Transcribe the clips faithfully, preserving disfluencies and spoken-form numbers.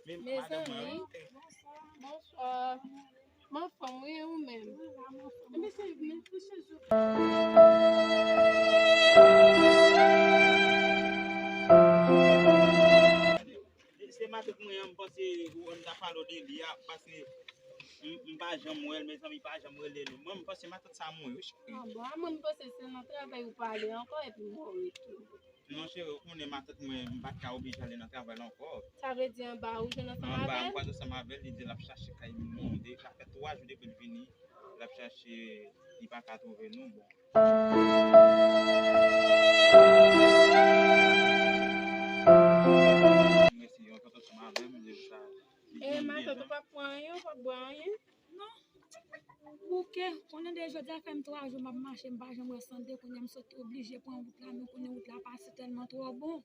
Mezanmi, bonswa. M anfòm wi, ou menm? Ebyen se, men, se chèz ou. Se matant mwen an, m panse ou, m ta pale w de li a, paske m, m pa janm wè l, mezanmi, pa janm rele nou. Mwen, m panse matant sa mouri, wi, cheri. Ah bon, a mwen, m panse se nan travay ou pale ankò, epi mouri tou. Non, cheri, ou konnen matant mwen, m pa t ka oblije ale nan travay la ankò. Sa vle di anba ou jwenn ansanm avè l? Anba, m kwaze ansanm avè l, li di l ap chache kay moun, deja fè twa jou depi l vini, l ap chache, li pa ka twouve nou, bon. M resi yon kont ansanm avè m, deja. E matant, ou p ap pran anyen, ou p ap bwè anyen? Non. Bouke, konnen de jodi a fè m twa jou m ap mache, m pa janm wè Sande, kounye a m sot oblije pran wout la, men konnen wout la pase tèlman twò bon.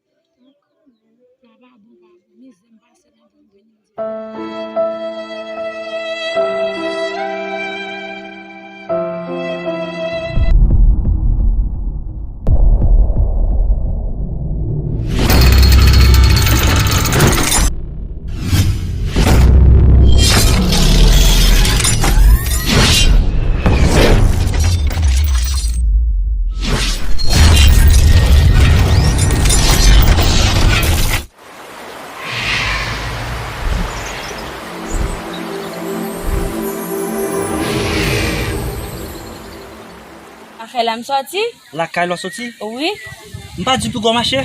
La pa bon, pa bon. Mizè m pase nan bon vini. Lakay la m sòti. Lakay la w sòti? Wi. M pa di pou gwo mache.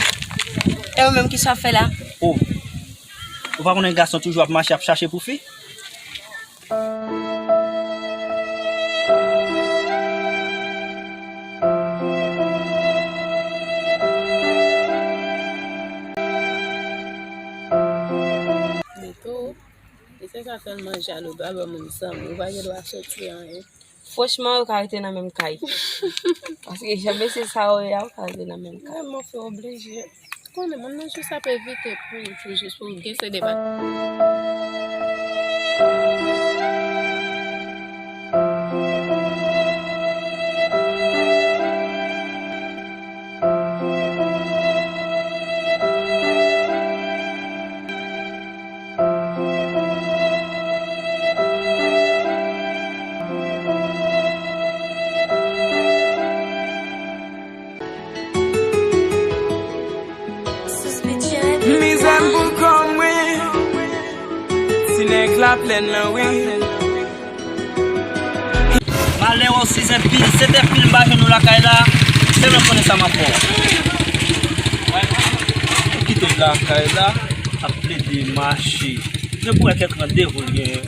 E ou menm, kisa w ap fè la? Oh. Ou pa konnen gason toujou ap mache, ap chache pou fi? Beto, e se sa fè l manje a, nou pa ban moun san moun, ou pa gen dwa soti anyen. Franchman, yo ka rete nan menm kay. Paske jan mesye sa yo ye a, yo ka rete nan menm kay. Vrèman, fè oblije. Konnen, moun nan jis ap evite pou, pou jis pou gen se deba. Mizè m pou kò m wi. Ti nèg la plèn lan wi. Malè w sizè pil, sèt è pil m pa jwenn ou lakay la. Sèlman konnen sa m ap fè w. Ou kite lakay la, ap plede mache. Se pou wè kèk randevou l genyen.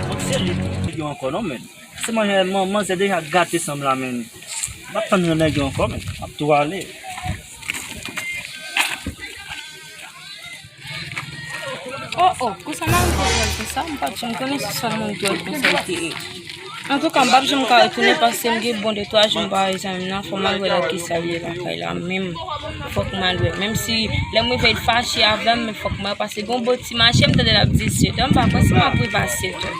Bon, se li ki gen ankò non, men. Se manzè, man-, manzè deja gate san m la, men. M ap tann yon nèg yo ankò, men. M ap tou ale. Oh, oh, konsa mari m te dwòl konsa, m pa t janm konnen se sèl moun dwòl konsa l te ye. Antouka, m p ap janm ka retounen paske m gen bon de twa jou m pa wè zanmi m nan, fò m al wè l kisa l ye lakay la menm. Fòk m al wè. Menm si lè m rive l fache avè m, men fòk m wè paske gon bon ti mache m tande l ap di sèt è, m pa kwè si m ap rive a sèt è.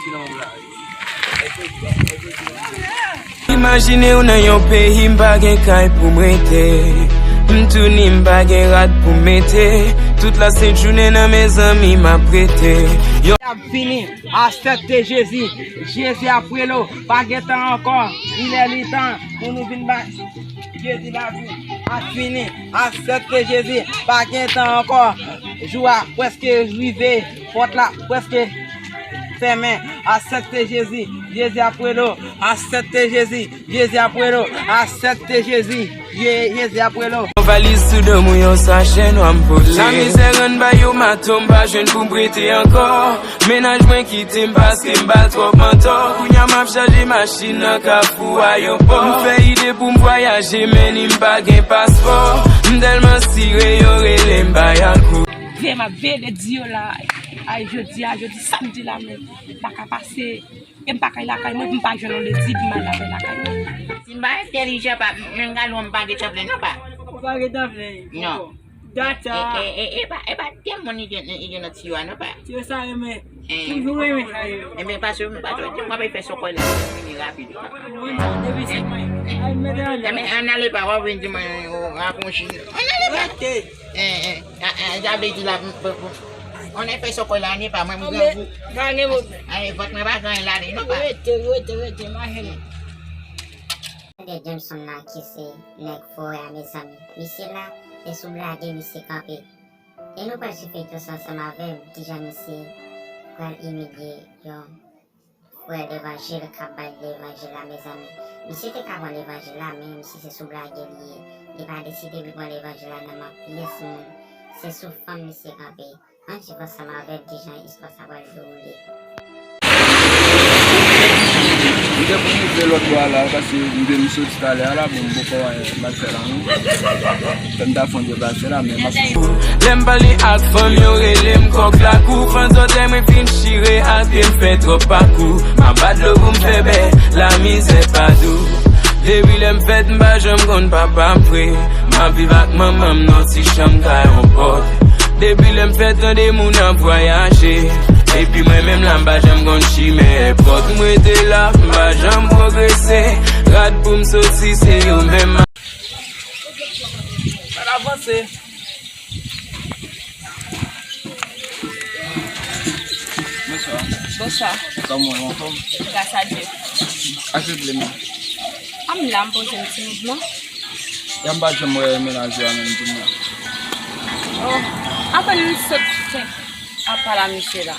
Imajine w nan yon peyi m pa gen kay pou m rete. M tou ni m pa gen rad pou m mete. Tout lasent jounen nan men zanmi m ap rete. Yo. Ap fini, aksepte Jezi. Jezi ap rele w, pa gen tan ankò. Li lè li tan pou nou vin bay Jezi lavi. Ap fini, aksepte Jezi. Pa gen tan ankò. Jou a prèske rive, pòt la prèske fèmen. Aksepte Jezi. Jezi ap rele w. Aksepte Jezi. Jezi ap rele w. Aksepte Jezi. Je-, Jezi ap rele w. Yon valiz sou do m, yon sachè nwa m pote. Lamizè rann ba yo mato, m pa jwenn pou m prete ankò. Mennaj mwen kite m paske m ba l twòp mantò. Kounye a m ap chaje machin nan Kafou Ayewopò. M fè ide pou m vwayaje, men ni m pa gen paspò. M tèlman sire, yo rele m bay alkò. Veye m ap veye lè di yo la. Ay, jodi a, jodi samdi la, men m pa ka pase. E m pa kay lakay mwen, m pa jwenn yon ledi pou m al lakay lakay mwen. Si m pa entèlijan, pa, menm galon m pa gen tanplen non, pa. Ou pa gen tanplen? Non. Data. E, e, e, e pa, e pa tèl moun li gen, li gen nan tiyo a non, pa. Tiyo sa renmen. Eh. Toujou renmen sa yo. Enben, pase m pa twò di, m ap fè sou kòy la, vini rapid. Mwen, depi se mwen. Ay, mèt anlè. Enben, ann ale pa, w ap vin di mwen, o, rakonchi. Ann ale pa. Rete. Eh, eh, a, a, sa vle di la, m, m, m, On ne fait chocolat n'est pas, mwen, mwen grangou. Gade, bon. Ay, vant mwen pa gen anyen ladan, non, pa. Rete, rete, rete, mache non. Tande Jameson la ki se nèg forè a, mezanmi. Misye la, e sou blage misye kanpe. E nou pral swiv feyton sa ansanm avè m, kijan misye pral imilye yon frè levanjil k ap bay levanjil la, mezanmi. Misye te ka pran levanjil la, men misye se sou blage li ye. Li pa deside pou l pran levanjil la nan men pyès moun. Se sou fanm misye kanpe. Ann swiv ansanm avè m kijan istwa sa pral dewoule. M te pou rive lòt bò a la, paske m te m soti talè a la, bon, m poko wè m al fè lanmou. Fè m ta fè yon deplase la, men m ap Lè m pale ak fanm yo rele m kòk lakou, fanzòtè mwen fin chire ak pye m fè twòp pakou. M ap bat dlo pou m fè bè, lamizè pa dou. Depi lè m fèt m pa janm konn papa m vre. M ap viv ak manman m nan ti chanm kay yon pòt. Depi lè m fèt tande moun ap vwayaje. Epi mwen menm la m pa janm konn chimen èpòt. M rete la, m pa janm pwogrese. Rad pou m soti se yo menm. N ap avanse. Bonswa. Bonswa. Kòman w ye, anfòm? Gras a Dye. Achte ble m nan. A m la, m poze m ti mouvman. Ya m pa janm wè mennaj ou a menm pou mwen. Oh, apèn m sot fenk ap pale a misye la.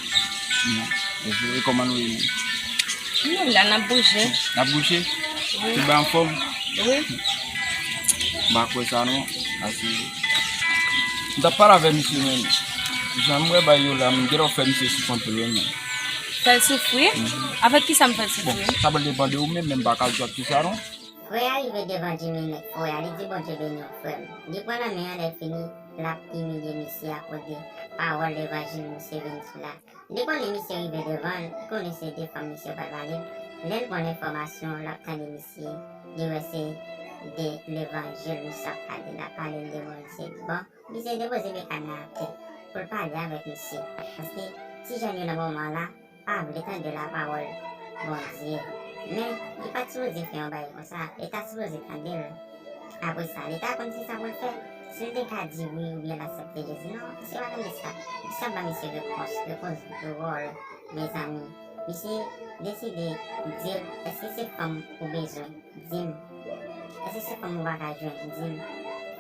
Non. E kòman nou ye? Nou la, n ap bouje. N ap bouje? Wi. Tout bagay anfòm? Wi. M pa kwè sa non. Paske m t ap pale avè misye, men jan m wè bagay yo la, m genlè fè misye soufri anpil wi, men. Fè l soufri? Mhm. Avèk kisa m fè l soufri? Bon, sa pral depann de ou menm, men m pa ka di w ak kisa non. Frè a rive devan Jimmy nèg forè a, li di Bondye beni w, frè m. Li pran nan men an, lè fini, l ap imilye misye akoz de pawòl levanjil misye vin di la. Li konnen misye rive devan l, li konnen se de fanm misye pral pale. Lè l pran enfòmasyon, l ap tande misye, li wè se de levanjil misye ap pale, l ap pale l de Bondye. Bon, misye depoze mekàn nan atè pou l pale avèk misye. Paske ti jèn yo nan moman la pa vle tande lapawòl Bondye. Men, li pa t sipoze fè yon bagay konsa, li ta sipoze tande l. Apre sa, li ta konn kisa pou l fè. Si l te ka di wi oubyen l aksepte Jezi, non, misye pa tande sa. Sa ba misye repons, repons dwòl, mezanmi. Misye deside di l, èske se fanm ou bezwen? Di m. Èske se fanm ou pa ka jwenn? Di m.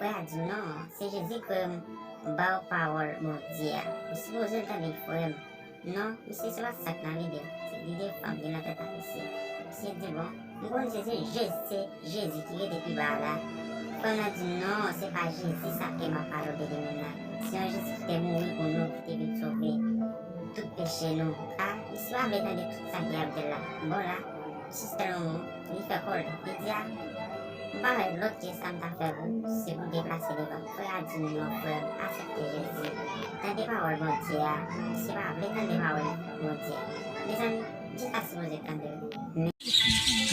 Frè a di, non, se Jezi, frè m, ba w pawòl Bondye a. Ou sipoze l tande, frè m. Non, misye se pa sa k nan lide l. Se lide fanm ki nan tèt a misye. Misye di, bon, m konn se, se Jezi, se Jezi ki rete pi ba a la. Fanm nan di, non, se pa Jezi sa ke m ap pale w de li menm nan. Se yon Jezi ki te mouri pou nou, ki te vin sove tout peche nou. A, misye pa vle tande tout sa ke y ap di l la. Bon la, jis tèlman li fè kò l, li di, a, m pa wè lòt je sa m ta fè pou, se pou deplase devan m. Frè a di, non, frè m, aksepte Jezi. Tande pawòl Bondye a. Misye pa vle tande pawòl Bondye a. Mezanmi, kisa sipoze tande?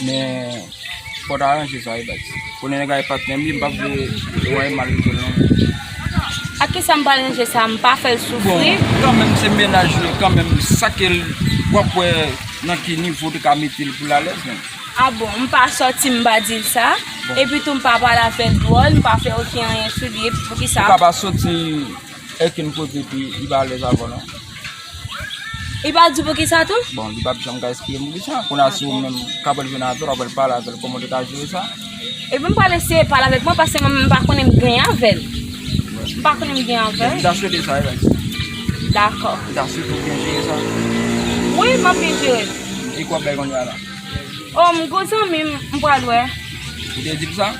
Men, fò w ta ranje sa wi, baz. Konnen nèg la e patnè m, li, m p ap vle wè mal li non. Ak kisa m pral ranje sa, m pa fè l soufri? Bon, kanmenm se mennaj ou ye, kanmenm, sa ke l, w ap wè nan ki nivo w te ka mete l pou l alèz menm. A bon, m pa sòti, m pa di l sa. Bon. Epi tou, m pa pale avè l dwòl, m pa fè okenn anyen sou li, epi poukisa? Ou ka pa sòti okenn kote epi li pa alèz avè w non. Li pa di w poukisa tou? Bon, li p ap janm ka esplike m poukisa. Kounye a si ou menm ka pral jwenn avè l, w ap pral pale avè l, kòman w te ka jere sa? Epi m pral eseye pale avè l, mwen, paske mwen menm m pa konnen m gen avè l. M pa konnen m gen avè l. M ta swete sa, wi, baz. Dakò. M ta swete w byen jere sa. Wi, m ap byen jere l. E kwa w bay kounye a la? O, m gwo zanmi m, m pral wè. Ou te di l sa?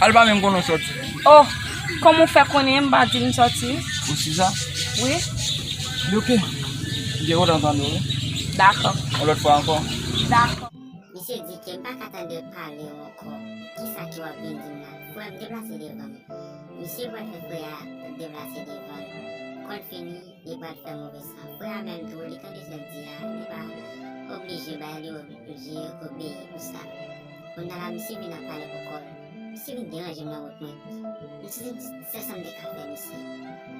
Al pa menm konnen w sòti. O, kòman w fè konnen m pa di l m sòti? Ou si sa? Wi. Li oke. M te kontan tande w wi. Dakò. Yon lòt fwa ankò. Dakò. Misye di ke m pa ka tande pale w ankò. Kisa ke w ap vin di m la? Frè m, deplase devan m. Misye pral fè frè a deplase devan l. Kont fini, li pral fè move san. Frè a menm tou, li tande sa l di a, li pa oblije bay, li oblije obeyi pou sa. Kounye a la, misye vin ap pale pou kò l. Misye vin deranje m nan wout mwen. M santi m se sa m te ka fè misye.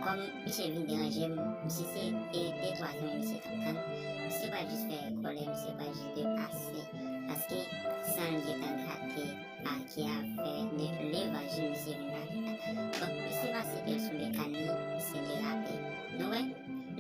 Kòm misye vin deranje m, misye se de, de twa zanmi misye t ap tann. Misye pral jis fè kòlè, misye pral jis deplase. Paske san l gentan gate, a ki afè de levanjil misye vin avèk la. Donk, misye pase pye l sou mekàn li, misye derape. Nou wè?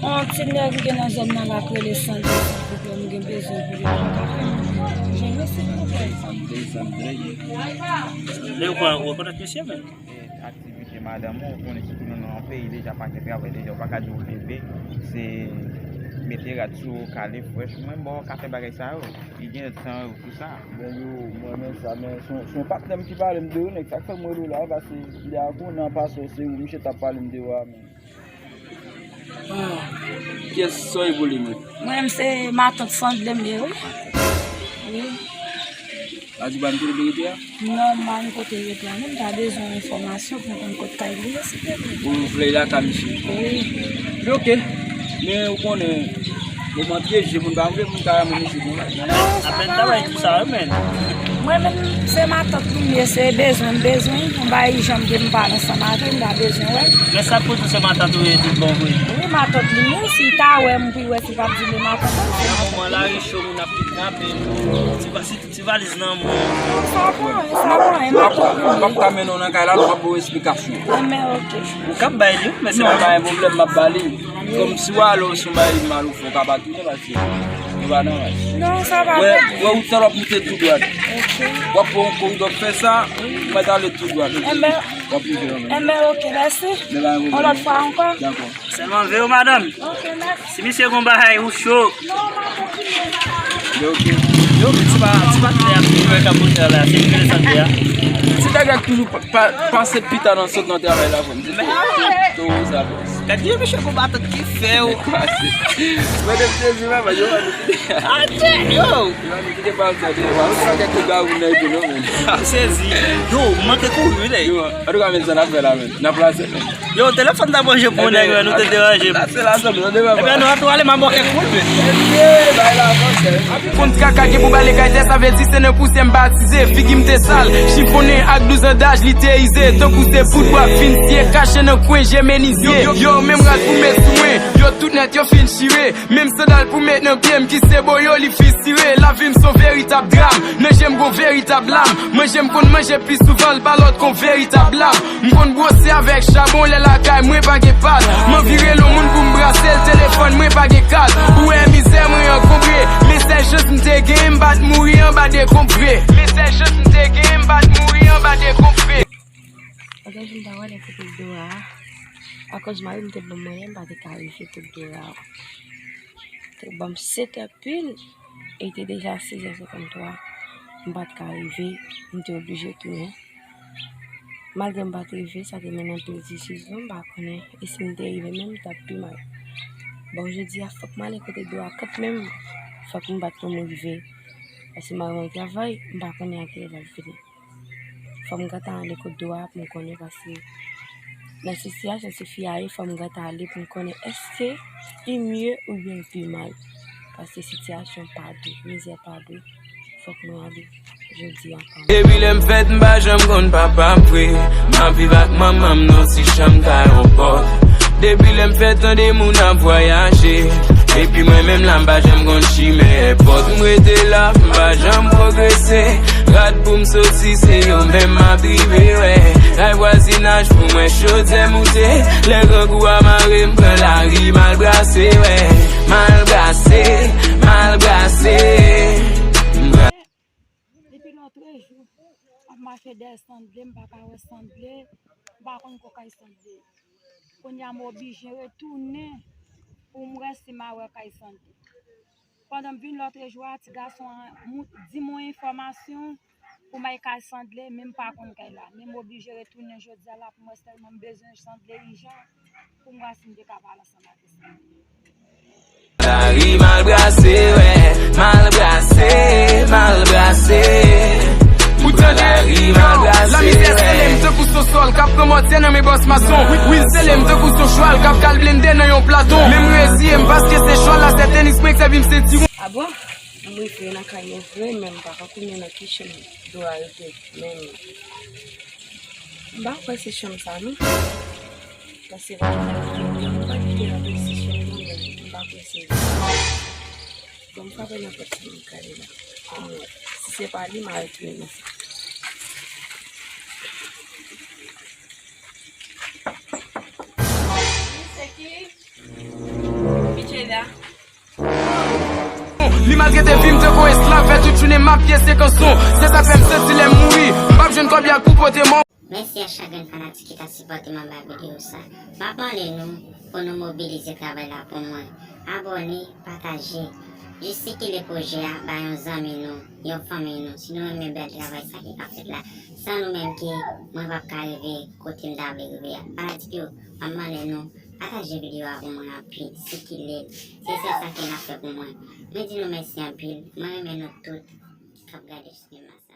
On ti nèg ki gen nan zòn nan la k rele Sandre, silvouplè, m gen bezwen pou li nan kafe. Jere, silvouplè. Sandre, Sandre. Lè ou pa rekonèt misye, men. E, aktivite madanm ou, ou konnen sitou nou nan yon peyi deja pa gen travay deja, ou pa ka di ou leve, se mete rad sou ou, kale frèch. Mwen, bon, ka fè bagay sa yo. Li gen tan pou sa. Nèg yo, mwen menm sa, men se yon, se yon patnè m ki pale m de ou, nèg, sa k fè m rele w la, paske lè a konnen an pasan se ou misye t ap pale m de ou a, men. Ah, kiyès sa w ye pou li menm? Mwen menm se matant Sandle m ye, wi. Wi. Adjouban kote li rete a? Non, m pa konn kote l rete a, non, m ta bezwen enfòmasyon pou m konn kot kay li ye, silvouplè. Pou m vle lakay misye. Wi. Men oke. Men ou konnen, moman trè je, moun pa vle moun ta renmen misye konsa. Non, sa pa vre, mwen menm. Mwen menm, se matant li m ye, se bezwen m bezwen, yon bagay ijan m gen m pale ansanm avè l, m ta bezwen wè l. Men sa k pou di se matant ou ye tout bon vre? Wi, matant li m ye, si l ta wè m, pou l wè si l p ap di m e matant li, se matant li m ye. Nan moman la, richo moun ap kidnape nou, ti pa si Ti valiz nan men w. Sa pa anyen, sa pa anyen, m ap konprann. M ap ka mennen w nan kay la, nou ap ba w esplikasyon. Enben, oke. Ou kab bay li, men se pa yon pwoblèm, m ap ba li. Kòm si w ale, si w bay li mal ou fè, w ka pa tounen, paske nou pa nan raj. Non, sa pa pwoblèm. Wè, wè, ou talè w ap moute tou dwat. Oke. W ap pran yon koridò, w ap fè sa, ou mèt ale tou dwat. Enben, w ap rive nan men. Enben, oke, mèsi. Men pa yon pwoblèm. Yon lòt fwa ankò. Dakò. Sèlman veye w, madanm. Ok, mèsi. Si misye gon bagay, ou cho. Non, m ap kontinye sa. Yo, ok. Yo, men ti pa, ti pa tè ap jwe ak moteur la, se ki Sandre a. Ti nèg la toujou pa, pa, pase pita nan sot nan travay la, frè m. Di tou, tou sa. Gad yo, misye gon baton ki fè w. Mwen te plezi, mwen, yo, mwen. Atè, yo. Yo, mwen, kite pa sa, de, mwen, sa kèk kou gawou nan epi nou, men. M sezi. Yo, m manke kouri, wi, nèg. Yo, an tou ka, men, sa n ap fè la, men. N ap plase, men. Yo, telefòn ta manje pou nèg, nou te deranje m. Ebyen, nou antre ale, m ap bò kèk kout. Konn kaka gen pou bale kay tè, sa vle di se nan pousye m batize. Figi m te sal, chifonnen ak douz an daj, li te ize. Tankou se poud bwa fin siye, kache nan kwen je menizye. Yo, yo, menm rad pou met sou mwen, yo tout nèt yo fin chire. Menm sandal pou met nan pye m ki se boyo li fisire. Lavi m se yon veritab dram, nan je m gon veritab lam. Manje m konn manje pi souvan l pa lòt kon veritab lam. M konn bwose avèk chabon lè lakay mwen pa gen pad. M anvi rele yon moun pou m brase l, telefòn mwen pa gen kat. Ou wè mizè mwen ankonbre, men sèl chans m te gen, m pa t mouri anba dekonm vre. Men sèl chans m te gen, m pa t mouri anba dekonm vre. Bagay m ta wè lè kote Dora a, akoz mari m te ban m mwayen m pa te ka rive kot Dora a. Te ban m sèt è pil, e te deja sèz è senkanntwa, m pa t ka rive, m te oblije tounen. Malgre m pa t rive, sa te mennen anpil disizyon, m pa konnen, e si m te rive menm, t ap pi mal. Bon, jodi a, fòk m ale kote Dora kanmenm, fòk m bat pou m rive. Paske mari mwen travay, m pa konnen a kilè l ap vini. Fò m gentan ale kot Dora pou m konnen, paske nan sitiyasyon tifi a ye, fò m gentan ale pou m konnen èske li mye oubyen li pi mal. Paske sitiyasyon pa dou, mizè pa dou. Fòk mwen ale jodi a kanmenm. Depi lè m fèt, m pa janm konn papa m vre. M ap viv ak manman m nan ti chanm kay yon pòt. Depi lè m fèt, tande moun ap vwayaje. Epi mwen menm la, m pa janm konn chimen èpòt. M rete la, m pa janm pwogrese. Rad pou m soti, se yo menm m ap drive, wè. Kay vwazinaj pou mwen, chodyè moute. Lè grangou a mare m, pran lari, m al brase, wè. M al brase, m al brase. Depi lòtrejou, m ap mache dèyè Sandley, m pa ka wè Sandley, m pa konn kote kay Sandley ye. Kounye a m oblije retounen pou m wè si m a wè kay Sandley. Pandan m vin lòtrejou a, ti gason an mou- di m yon enfòmasyon pou m al kay Sandley, men m pa konn kay la. Men m oblije retounen jodi a la pou m wè sèlman m bezwen Sandley ijan pou m wè si m te ka pale ansanm avè Sandley. Lari m al brase, wè, m al brase, m al brase. Ou tande? Lari m al brase, lamizè sele m tankou se yon sòl k ap pran mòtye nan men bòs mason. Wi, wi, l sele m tankou se yon chwal k ap kal blende nan yon platon. Men m reziye m paske se chwal la, se tenis mwen k sèvi m sentiwon. A bon? M rive nan kay mwen vre, men m pa ka konnen nan ki chanm Dora rete menm. M pa kwè se chanm sa non. Paske m pa t kite nan pwen si chanm nan, men m pa kwè se li. Bon, m frape nan pòt sa, m gade la. Pou m wè. Si se pa li, m a retounen nan sa. Li maltrete vi m tankou esklav, fè tout jounen m ap pye se kanson. Se sa k fè m santi lè m mouri, m p ap jwenn kòb y al pou pote mò. Mèsi a chak grenn fanatik ki t ap sipòte m anba videyo sa. M ap mande nou pou nou mobilize travay la pou mwen. Abòne, pataje. Jis sikile pwojè a bay yon zanmi nou, yon fanmi nou. Si nou renmen bèl travay sa ki ap fèt la, san nou menm ke mwen p ap ka rive kote m ta vle rive a. Fanatik yo, m ap mande nou pataje videyo a pou mwen anpil, sikile l. Se sèl sa ke n ap fè pou mwen. Mwen di nou mèsi anpil. Mwen renmen nou tout k ap gade sinema sa.